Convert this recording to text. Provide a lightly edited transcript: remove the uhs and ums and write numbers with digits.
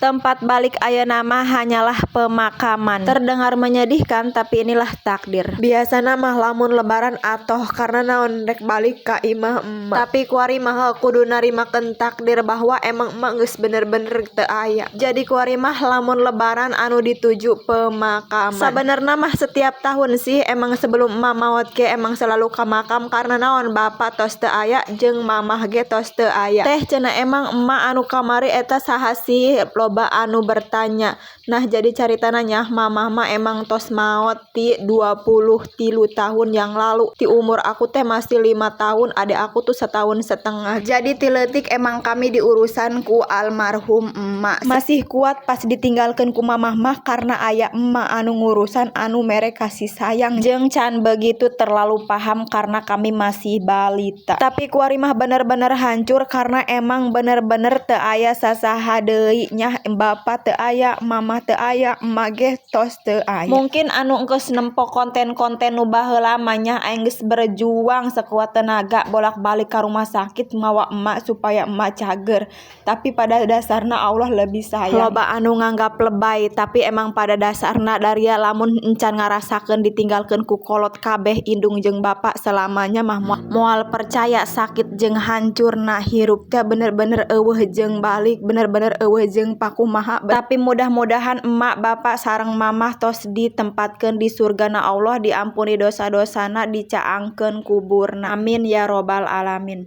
Tempat balik ayeuna mah hanyalah pemakaman. Terdengar menyedihkan, tapi inilah takdir. Biasana mah lamun Lebaran atoh, karena naon, rek balik ka imah emak. Tapi kuari mah kudu narimakeun takdir bahwa emang emak geus bener-bener teu aya. Jadi kuari mah lamun Lebaran anu dituju pemakaman. Sabenerna mah setiap tahun sih, emang sebelum emak maot ge emang selalu ka makam, karena naon, bapak tos teu aya jeung mamah ge tos teu aya. "Teh," cenah, "emang emak anu kamari eta saha sih?" Loba anu bertanya. Nah, jadi caritana nya, mamah mah emang tos maot ti 23 tahun yang lalu. Ti umur aku teh masih 5 tahun, adek aku tuh setahun setengah. Jadi ti leutik emang kami diurusan ku almarhum emak. Masih kuat pas ditinggalkeun ku mamah mah karena aya emak anu ngurusan, anu mere kasih sayang, jeung can begitu terlalu paham karena kami masih balita. Tapi kuari mah bener-bener hancur karena emang bener-bener teu aya sasaha deui nya, bapak teu aya, mamah teu aya, emak ge tos teu aya. Mungkin anu enggeus nempo konten-konten nu baheula mah nya, aing geus berjuang sekuat tenaga bolak-balik ka rumah sakit mawa emak supaya emak cager. Tapi pada dasarna Allah lebih sayang. Loba anu nganggap lebay, tapi emang pada dasarna daria lamun encan ngarasakeun ditinggalkeun ku kolot kabeh, indung jeung bapak selamanya mah, moal percaya sakit jeung hancurna hirup teh. Bener-bener euweuh jeung balik, bener-bener euweuh jeung pakumaha. Tapi mudah-mudahan emak, bapak sareng mamah tos ditempatkeun di surgana Allah, diampuni dosa-dosana, dicaangkeun kuburna. Amin ya robbal alamin.